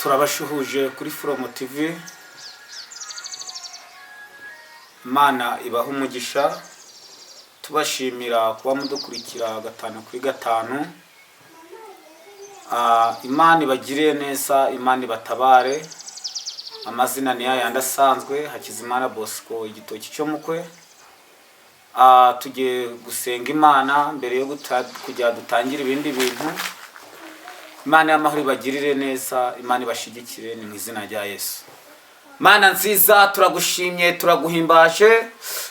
Turabashuhuje kuri Foromo TV. Imana ibaha umugisha, tubashimira kuba mudukurikira gatanu kuri gatanu. Imana ibagirire neza, Imana ibatabare. Amazina ni yayandi asanzwe, Hakizimana Bosco, igitoki cyo mukwe. Tugiye gusenga Imana mbere yo kugira dutangire ibindi bintu. Imana y'amahoro ibagirire neza, Imana ibashigikire, ni mu izina rya Yesu. Mana nziza, turagushimye, turaguhimbaje,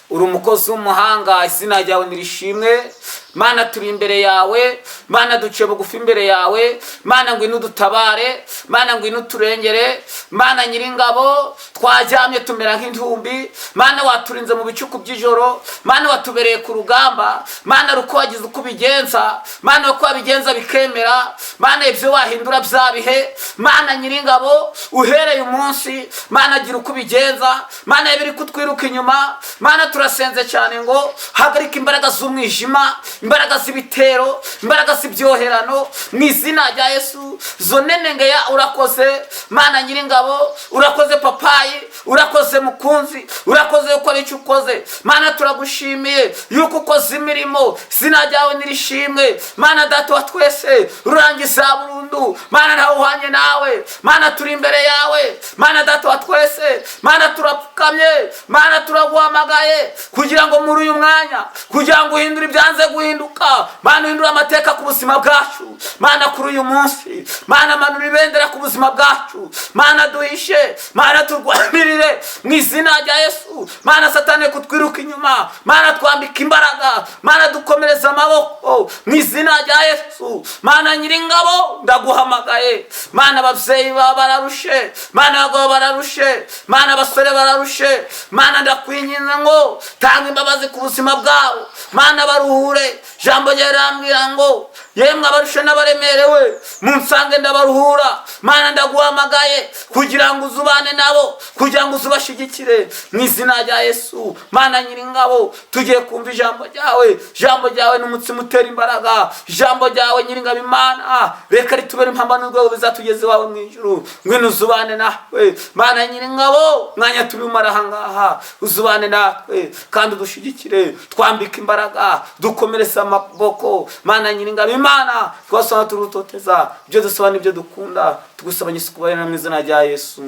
uri umukozi w'umuhanga, izina ryawe nirishimwe. Mana, turi imbere yawe, Mana, duciye bugufi imbere yawe. Mana, ngwino udutabare, Mana, ngwino uturengere. Mana nyiringabo, twaryamye tumera nk'intumbi. Mana, waturinze mu bicuku by'ijoro. Mana, watubereye ku rugamba. Mana, uko wagize uko ubigenza, Mana, uko wabigenza bikemera. Mana, ibyo wahindura bya bihe. Mana nyiringabo, uhereye umunsi, Mana, gira uko ubigenza. Mana, biri kutwiruka inyuma. Mana, turasenze cyane ngo hagarike imbaraga z'umwijima, imbaraga z'ibitero, imbaraga z'ibyoherano, mu izina rya Yesu. Zonenengeya, urakoze Mana nyiringabo, urakoze papayi, urakoze mukunzi, urakoze gukora icyo ukoze. Mana, turagushimiye yuko ukoze imirimo, izina ryawe nirishimwe. Mana data wa twese, rurangiza burundu. Mana, ntawe uhwanye nawe. Mana, turi imbere yawe. Mana data wa twese, Mana, turapfukamye. Mana, turaguhamagaye kugira ngo muri uyu mwanya, kugira ngo uhindure ibyanze guhinduka. Mana, uhindure amateka ku buzima bwacu. Mana, kuri uyu munsi, Mana, manura ibendera ku buzima bwacu. Mana, duhishe. Mana, turwanirire mu izina rya Yesu. Mana, Satani kutwiruka inyuma. Mana, twambika imbaraga. Mana, dukomereza amaboko mu izina rya Yesu. Mana nyiringabo, ndaguhamagaye. Mana, ababyeyi baba bararushe. Mana, abagabo bararushe. Mana, abasore bararushe. Mana, ndakwinginze ngo tanga imbabazi ku buzima bwabo. Mana, baruhure. Ijambo ryawe rirambwira ngo yemwe abarushe n'abaremerewe, munsange ndabaruhura. Mana, ndaguhamagaye kugira ngo uzubane nabo, kugira ngo uzubashigikire mu izina rya Yesu. Mana nyiringabo, tugiye kumva ijambo ryawe. Ijambo ryawe ni umutsima utera imbaraga. Ijambo ryawe nyiringabo Imana, reka ritubere impamba n'urwego bizatugeza iwawe mu ijuru. Ngwino uzubane nawe, Mana nyiringabo. Mwanya tubimara ahangaha, uzubane natwe kandi udushigikire, twambike imbaraga, dukomereze amaboko. Mana nyiringabo Imana, twasaba turutoteza ibyo dusaba n'ibyo dukunda, tugusaba nyisuku mu izina rya Yesu,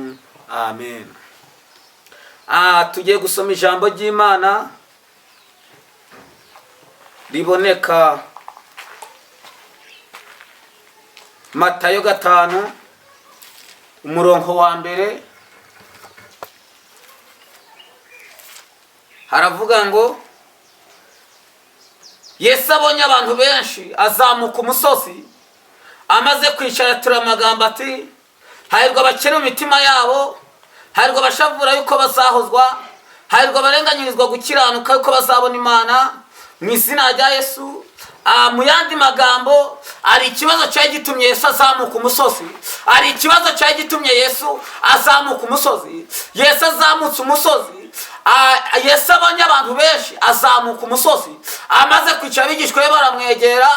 amen. Tugiye gusoma ijambo ry'Imana riboneka Matayo 5, umurongo wa mbere. Haravuga ngo Yesu abonye abantu benshi, azamuka umusozi. Amaze kwicara, atura amagambo ati: hahirwa abakene mu mitima yabo, hahirwa abashavura yuko bazahozwa, hahirwa abarenganyirizwa gukiranuka yuko bazabona Imana, mu izina rya Yesu. Mu yandi magambo, hari ikibazo cyari gitumye Yesu azamuka umusozi. Hari ikibazo cyari gitumye Yesu azamuka umusozi. Yesu azamutse umusozi, Yesu abonye abantu benshi, azamuka umusozi. Amaze kwicara, abigishwa be baramwegera.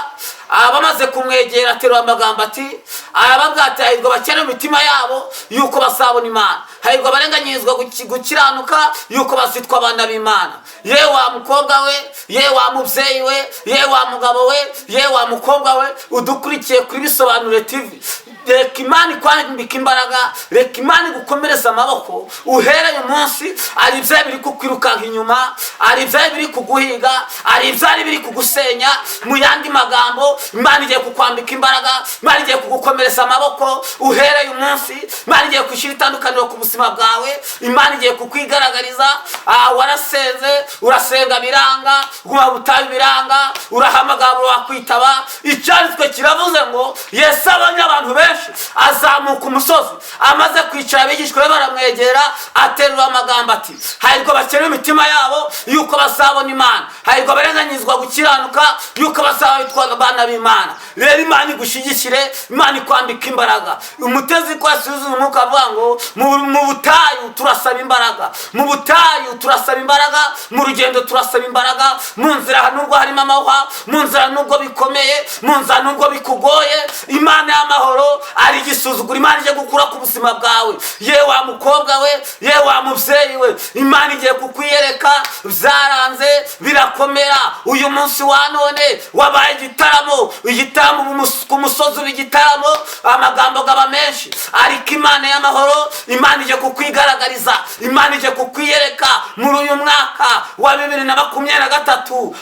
Bamaze kumwegera, aterura amagambo ati, arababwira ati: hahirwa abakene mu mitima yabo yuko bazabona Imana, hahirwa abarenganyirizwa gukiranuka yuko bazitwa abana b'Imana. Ye wa mukobwa we, ye wa mubyeyi we, ye wa mugabo we, ye wa mukobwa we udukurikiye kuri Bisobanure TV, reka Imana ikwambika imbaraga, reka Imana igukomereza amaboko. Uhereye umunsi, hari ibyaha biri kukwirukanka inyuma, hari ibyaha biri kuguhiga, hari ibyari biri kugusenya. Mu yandi magambo, Imana igiye kukwambika imbaraga, Imana igiye kugukomereza amaboko. Uhereye umunsi, Imana igiye gushyira itandukaniro ku buzima bwawe, Imana igiye kukwigaragariza. Warasenze, urasenga biranga, guma butayu biranga, urahamagara wakwitaba. Icyanditswe kiravuze ngo Yesu abonye abantu benshi, azamuka umusozi. Amaze kwicara, abigishwa be baramwegera, aterura amagambo ati: hahirwa Hahirwa abakene imitima yabo, yuko bazabona Imana. Hahirwa abarenganyizwa gukiranuka, yuko bazaba bitwa abana b'Imana. Rero Imana igushyigikire, Imana ikwambika imbaraga. Umutezi ko yasubiza umwuka avuga ngo mu butayu turasaba imbaraga, mu butayu turasaba imbaraga, mu rugendo turasaba imbaraga, mu nzira nubwo harimo amahwa, mu nzira nubwo bikomeye, mu nzira nubwo bikugoye, Imana y'amahoro ari igisuzuguro Imana ije gukura ku buzima bwawe. Ye wa mukobwa we, ye wa mubyeyi we, Imana igiye kukwiyereka. Byaranze, birakomera. Uyu munsi wa none wabaye igitaramo, igitaramo ku musozi uba igitaramo, amagambo gaba menshi, ariko Imana y'amahoro, Imana ije kukwigaragariza, Imana ije kukwiyereka muri uyu mwaka wa 2023.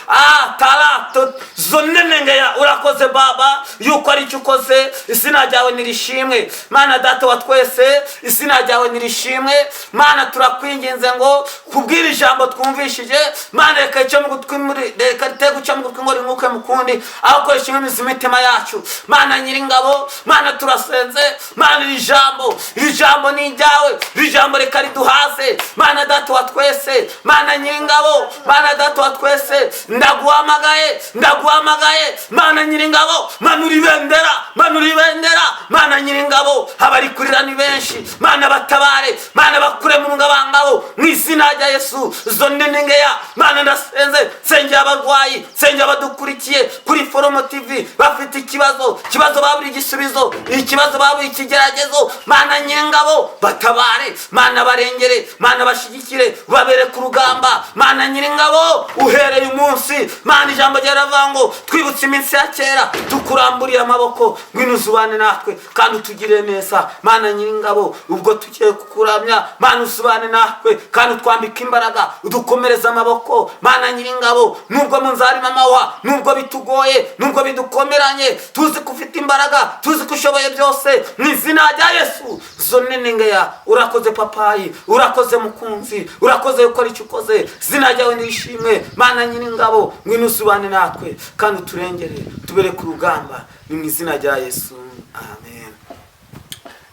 Tarato zonenengeya. Urakoze Baba, yuko ari icyo ukoze. Izina ryawe nirishimwe, Mana Data wa twese, izina ryawe nirishimwe. Mana, turakwinginze ngo kubwira ijambo twumvishije, Mana, reka icyo mu gutwi muri, reka rite guca mu gutwi ngo ringuke mu kundi, aho koresha imizi imitima yacu. Mana Nyiringabo, Mana, turasenze. Mana, iri jambo, iri jambo ni iryawe, iri jambo reka riduhaze. Mana Data wa twese, Mana Nyiringabo, Mana Data wa twese, ndaguhamagaye, ndaguhamagaye. Mana Nyiringabo, manura ibendera, manura ibendera. Mana Nyiringabo, abari kurira ni benshi. Mana, batabare. Mana, bakure mu ngabangabo mu izina rya Yesu. Zonenengeya. Mana, ndasenze, nsengera abarwayi, nsengera abadukurikiye kuri Foromo TV bafite ikibazo, ikibazo babura igisubizo, ikibazo babura ikigeragezo. Mana Nyiringabo, batabare. Mana, barengere. Mana, bashigikire, babere ku rugamba. Mana Nyiringabo, uhereye umunsi, Mana, ijambo ryawe ngo twibutse iminsi ya kera, tukuramburiye amaboko, ngwino uzubane natwe kandi utugire neza. Mana Nyiringabo, ubwo tugiye kukuramya, Mana, uzubane natwe kandi utwambike imbaraga, udukomereze amaboko. Mana Nyiringabo, nubwo mu nzara harimo amahwa, nubwo bitugoye, nubwo bidukomeranye, tuzi ko ufite imbaraga, tuzi ko ushoboye byose, mu izina rya Yesu. Zonenengeya. Urakoze Papayi, urakoze Mukunzi, urakoze gukora icyo ukoze. Izina ryawe nishimwe. Mana Nyiringabo, ngwino usubane natwe kandi uturengere, tubere ku rugamba, ni mu izina rya Yesu, amen.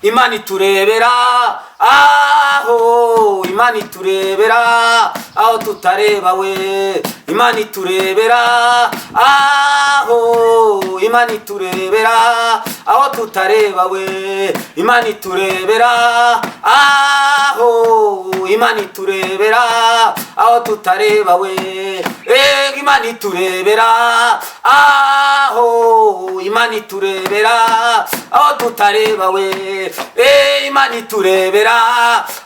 Imana iturebera aho, Imana iturebera aho tutareba we. Imana iturebera aho, Imana iturebera aho tutareba we. Imana iturebera aho, Imana iturebera aho tutareba we. Ega Imana iturebera aho, Imana iturebera aho tutareba we. Imana iturebera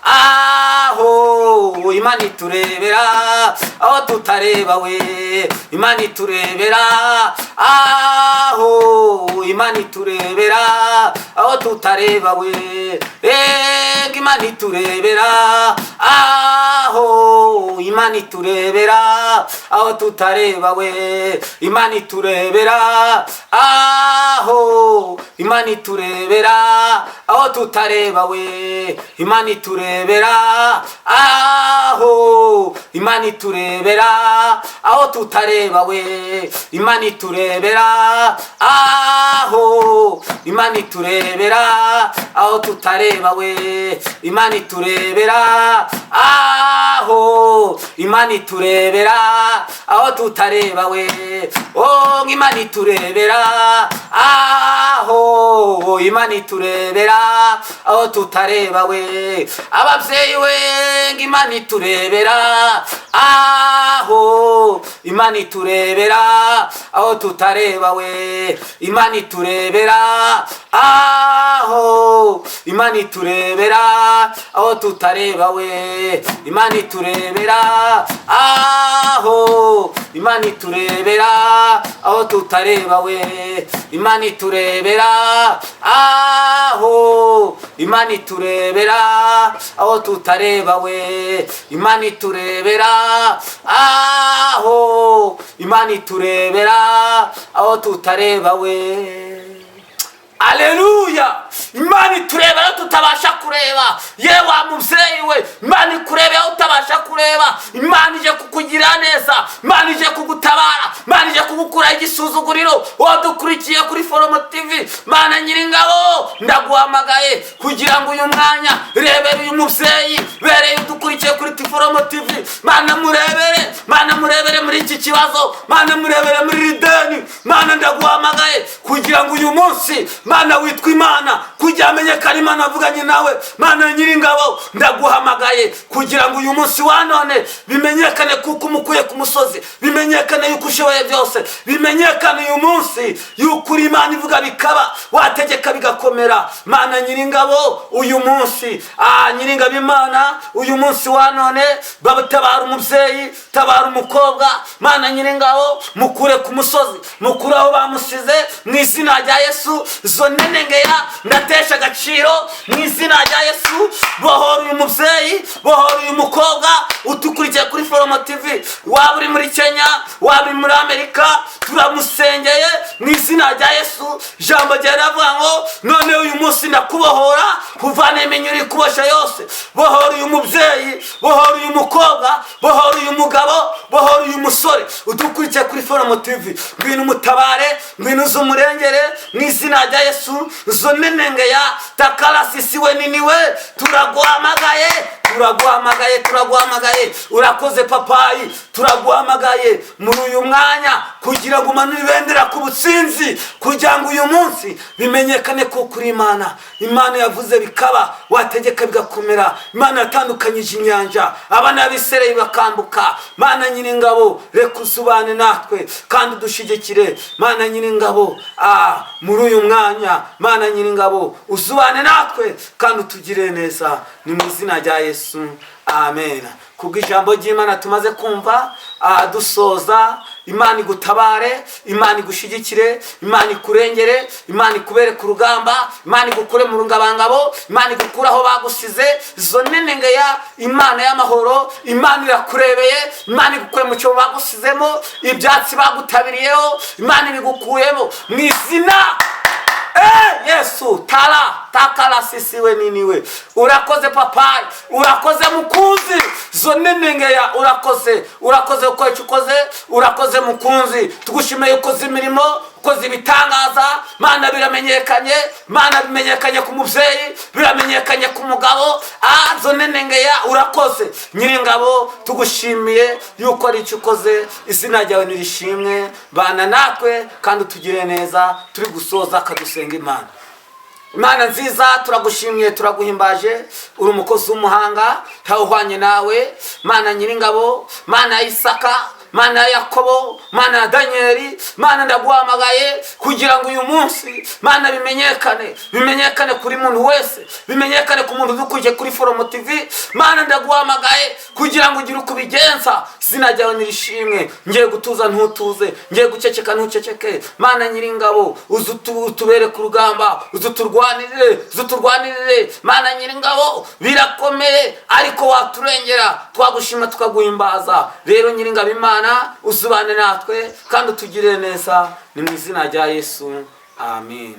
aho, Imana iturebera aho tutareba we. Imana iturebera aho, Imana iturebera aho tutareba we. Ega Imana iturebera aho, Imana iturebera aho tutareba we. Imana iturebera aho, Imana iturebera aho tutareba we. Imana iturebera aho, Imana iturebera aho tutareba we. Imana iturebera aho, Imana iturebera aho tutareba we. Imana iturebera aho, Imana iturebera aho tutareba we. Oh, Imana iturebera aho, Imana iturebera aho tutareba we. Ababyeyi we, ngo Imana iturebera aho, Imana iturebera aho tutareba we. Imana iturebera aho, Imana iturebera aho tutareba we. Imana iturebera aho, Imana iturebera aho tutareba we. Imana iturebera aho, Imana iturebera aho tutareba we. Imana iturebera aho, Imana iturebera aho tutareba we. Aleluya! Imana iturebera aho tutabasha kureba. Ye wa mubyeyi we, Imana ikurebera aho utabasha kureba. Imana ije kukugirira neza, Imana ije kugutabara, Imana ije kugukomereza amaboko. Imana ije kugutabara. kugukuraho igisuzuguriro. Wadukurikiye kuri Foromo TV, Mana Nyiringabo, ndaguhamagaye kugira ngo uyu mwanya rebere uyu mubyeyi bereye udukurikiye kuri Foromo TV. Mana, murebere. Mana, murebere muri iki kibazo. Mana, murebere muri iri deni. Mana, ndaguhamagaye kugira ngo uyu munsi, Mana, witwa Imana, kugira amenyekane Imana avuganye nawe. Mana Nyiringabo, ndaguhamagaye kugira ngo uyu munsi wa none bimenyekane kuko umukuye ku musozi, bimenyekane yuko ushoboye byose, bimenyekane uyu munsi yuko uri Imana ivuga bikaba, wategeka bigakomera. Mana Nyiringabo, uyu munsi, Nyiringabo Imana, uyu munsi wa none batabara umubyeyi, tabara umukobwa. Mana Nyiringabo, mukure ku musozi, mukure aho bamusize mu izina rya Yesu. Zo nenengeya ndatesha agaciro mu izina rya Yesu. Bohora uyu mubyeyi, bohora uyu mukobwa utukurikiye kuri Foromo TV. Waba uri muri Kenya, waba uri muri Amerika, turamusengeye mu izina rya Yesu. Ijambo ryawe riravuga ngo none uyu munsi ndakubohora, kuvana iminyururu ikubosha yose. Bohora uyu mubyeyi, bohora uyu mukobwa, bohora uyu mugabo, bohora uyu musore udukurikiye kuri Foromo TV. Ngwino umutabare, ngwino uze umurengere mu izina rya Yesu. Zo nenengeya takarasisi we niniwe, turaguhamagaye, turaguhamagaye, turaguhamagaye. Urakoze papayi. Turaguhamagaye muri uyu mwanya kugira ngo umanure ibendera ku butsinzi, kugira ngo uyu munsi bimenyekane ko kuri Imana, Imana yavuze bikaba, wategeka bigakomera, Imana yatandukanyije inyanja, abana b'Isirayeli bakambuka. Mana Nyiringabo, reka uzubane natwe kandi udushigikire. Mana Nyiringabo, muri uyu mwanya, Mana Nyiringabo, uzubane natwe kandi utugire neza. Ni mu izina rya Yesu, amen. Kubw'ijambo ry'Imana tumaze kumva, dusoza, Imana igutabare, Imana igushyigikire, Imana ikurengere, Imana ikubere ku rugamba, Imana igukure mu rungabangabo, Imana igukure aho bagusize. Izo nenengeya, Imana y'amahoro, Imana irakurebeye. Imana igukure mu cyobo bagusizemo, ibyatsi bagutabiriyeho, Imana ibigukuyemo mu izina Yesu. Tara takarasisiwe niniwe. Urakoze papayi, urakoze mukunzi. Zo nenengeya, urakoze, urakoze uko icyo ukoze. Urakoze mukunzi, tugushimiye. Ukoze imirimo, ukoze ibitangaza. Mana, biramenyekanye. Mana, bimenyekanye ku mubyeyi, biramenyekanye ku mugabo. Zo nenengeya, urakoze Nyiringabo, tugushimiye yuko ari icyo ukoze. Izina ryawe nirishimwe. Bana natwe kandi utugire neza. Turi gusoza, akadusenga Imana. Imana nziza, turagushimiye, turaguhimbaje. Uri umukozi w'umuhanga, ntawuhwanye nawe. Mana Nyiringabo, Mana ya Isaka, Mana ya Yakobo, Mana ya Daniyeli, Mana, ndaguhamagaye kugira ngo uyu munsi, Mana, bimenyekane, bimenyekane kuri muntu wese, bimenyekane ku muntu udukurikiye kuri Foromo TV. Mana, ndaguhamagaye kugira ngo ugire uko ubigenza. Izina ryawe nirishimwe. Ngiye gutuza ntutuze, ngiye guceceka ntuceceke. Mana Nyiringabo, uze utubere ku rugamba, uze uturwanirire, uze uturwanirire. Mana Nyiringabo, birakomeye ariko waturengera, twagushima tukaguhimbaza. Rero Nyiringabo Imana, uzubane natwe kandi utugirire neza. Ni mu izina rya Yesu, amen.